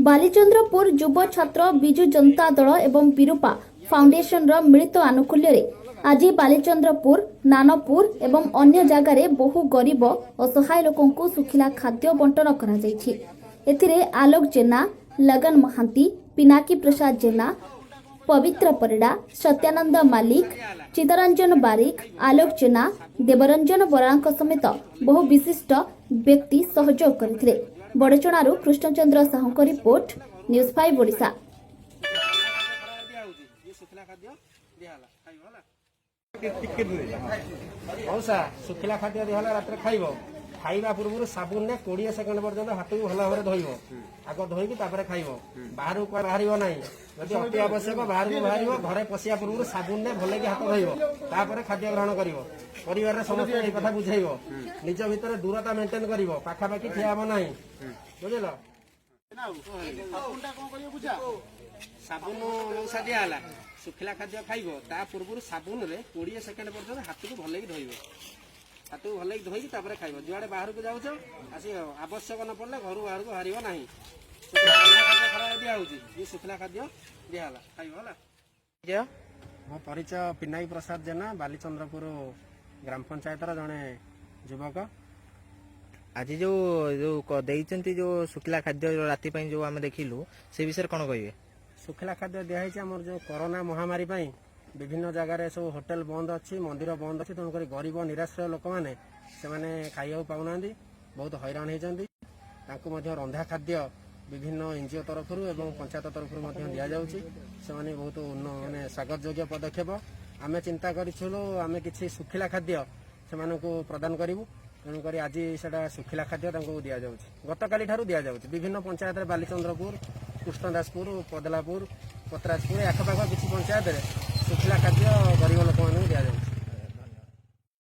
ବାଲିଚନ୍ଦ୍ରପୁର ଯୁବ ଛାତ୍ର ବିଜୁ ଜନତା ଦଳ ଏବଂ ବିରୁପା ଫାଉଣ୍ଡେସନର ମିଳିତ ଆନୁକୂଲ୍ୟରେ ଆଜି ବାଲିଚନ୍ଦ୍ରପୁର, ନାନପୁର ଏବଂ ଅନ୍ୟ ଜାଗାରେ ବହୁ ଗରିବ, ଅସହାୟ ଲୋକଙ୍କୁ ଶୁଖିଲା ଖାଦ୍ୟ ବଣ୍ଟନ କରାଯାଇଛି। ଏଥିରେ ଆଲୋକ ଜେନା, ଲଗନ ମହାନ୍ତି, ପିନାକୀ ପ୍ରସାଦ ଜେନା, ପବିତ୍ର ପରିଡ଼ା, ସତ୍ୟାନନ୍ଦ ମାଲିକ, ଚିତ୍ତରଞ୍ଜନ ବାରିକ, ଆଲୋକ ଜେନା, ଦେବରଞ୍ଜନ ବରାଳଙ୍କ ସମେତ ବହୁ ବିଶିଷ୍ଟ ବ୍ୟକ୍ତି ସହଯୋଗ କରିଥିଲେ। ବଡ଼ଚଣାରୁ କୃଷ୍ଣଚନ୍ଦ୍ର ସାହୁଙ୍କ ରିପୋର୍ଟ, ନ୍ୟୁଜ୍ 5 ଓଡ଼ିଶା। ଦିଆହଉଛି। ଇଏ ଶୁଖିଲା ଖାଦ୍ୟ ଦିଆହେଲା, ଖାଇବ ହେଲା। ଟିକେ ଦୂରେଇ। ମଉସା, ଶୁଖିଲା ଖାଦ୍ୟ ଦିଆହେଲା, ରାତିରେ ଖାଇବ। ଖାଇବା ପୂର୍ବରୁ ସାବୁନରେ 20 ସେକେଣ୍ଡ ପର୍ଯ୍ୟନ୍ତ ହାତକୁ ଭଲ ଭାବରେ ଧୋଇବ। ଆଗ ଧୋଇକି ତାପରେ ଖାଇବ। ବାହାରକୁ କୁଆଡେ ବାହାରିବ ନାହିଁ। ଯଦି ଅତି ଆବଶ୍ୟକ ବାହାରକୁ ବାହାରିବ, ଘରେ ପଶିବା ପୂର୍ବରୁ ସାବୁନରେ ଭଲକି ହାତ ଧୋଇବ, ତାପରେ ଖାଦ୍ୟ ଗ୍ରହଣ କରିବ। ପରିବାରରେ ସମସ୍ତେ ଏଇ କଥା ବୁଝେଇବ। ନିଜ ଭିତରେ ଦୂରତା ମେଣ୍ଟେନ କରିବ, ପାଖାପାଖି ଠିଆ ହବ ନାହିଁ, ବୁଝିଲ? ସାବୁନ ମଉସା ଦିଆହେଲା, ଶୁଖିଲା ଖାଦ୍ୟ ଖାଇବ। ତା ପୂର୍ବରୁ ସାବୁନରେ 20 ସେକେଣ୍ଡ ପର୍ଯ୍ୟନ୍ତ ହାତକୁ ଭଲକି ଧୋଇବ। ହାତକୁ ଭଲକି ଧୋଇକି ତାପରେ ଖାଇବ। ଯୁଆଡେ ବାହାରକୁ ଯାଉଛ ଆସି, ଆବଶ୍ୟକ ନ ପଡ଼ିଲେ ଘରୁ ବାହାରକୁ ବାହାରିବ ନାହିଁ। ଶୁଖିଲା ଖାଦ୍ୟ ଖରାବେଳେ ଦିଆହଉଛି। ଇଏ ଶୁଖିଲା ଖାଦ୍ୟ ଦିଆହେଲା, ଖାଇବ ହେଲା। ମୋ ପରିଚୟ ପିନାକୀ ପ୍ରସାଦ ଜେନା, ବାଲିଚନ୍ଦ୍ରପୁର ଗ୍ରାମ ପଞ୍ଚାୟତର ଜଣେ ଯୁବକ। ଆଜି ଯୋଉ ଯୋଉ ଦେଇଛନ୍ତି ଯୋଉ ଶୁଖିଲା ଖାଦ୍ୟ ଯୋଉ ରାତି ପାଇଁ ଯୋଉ ଆମେ ଦେଖିଲୁ, ସେ ବିଷୟରେ କଣ କହିବେ? ଶୁଖିଲା ଖାଦ୍ୟ ଦିଆହେଇଛି। ଆମର ଯୋଉ କରୋନା ମହାମାରୀ ପାଇଁ ବିଭିନ୍ନ ଜାଗାରେ ସବୁ ହୋଟେଲ ବନ୍ଦ ଅଛି, ମନ୍ଦିର ବନ୍ଦ ଅଛି। ତେଣୁକରି ଗରିବ ନିରାଶ୍ରୟ ଲୋକମାନେ, ସେମାନେ ଖାଇବାକୁ ପାଉନାହାନ୍ତି, ବହୁତ ହଇରାଣ ହେଇଛନ୍ତି। ତାଙ୍କୁ ମଧ୍ୟ ରନ୍ଧା ଖାଦ୍ୟ ବିଭିନ୍ନ ଏନଜିଓ ତରଫରୁ ଏବଂ ପଞ୍ଚାୟତ ତରଫରୁ ମଧ୍ୟ ଦିଆଯାଉଛି। ସେମାନେ ବହୁତ ମାନେ ସ୍ୱାଗତ ଯୋଗ୍ୟ ପଦକ୍ଷେପ। ଆମେ ଚିନ୍ତା କରିଥିଲୁ, ଆମେ କିଛି ଶୁଖିଲା ଖାଦ୍ୟ ସେମାନଙ୍କୁ ପ୍ରଦାନ କରିବୁ। ତେଣୁକରି ଆଜି ସେଟା ଶୁଖିଲା ଖାଦ୍ୟ ତାଙ୍କୁ ଦିଆଯାଉଛି। ଗତକାଲି ଠାରୁ ଦିଆଯାଉଛି ବିଭିନ୍ନ ପଞ୍ଚାୟତରେ। ବାଲିଚନ୍ଦ୍ରପୁର, କୃଷ୍ଣଦାସପୁର, ପଦଲାପୁର, ପତ୍ରାଜପୁର, ଆଖପାଖ କିଛି ପଞ୍ଚାୟତରେ ଶୁଖିଲା ଖାଦ୍ୟ ଗରିବ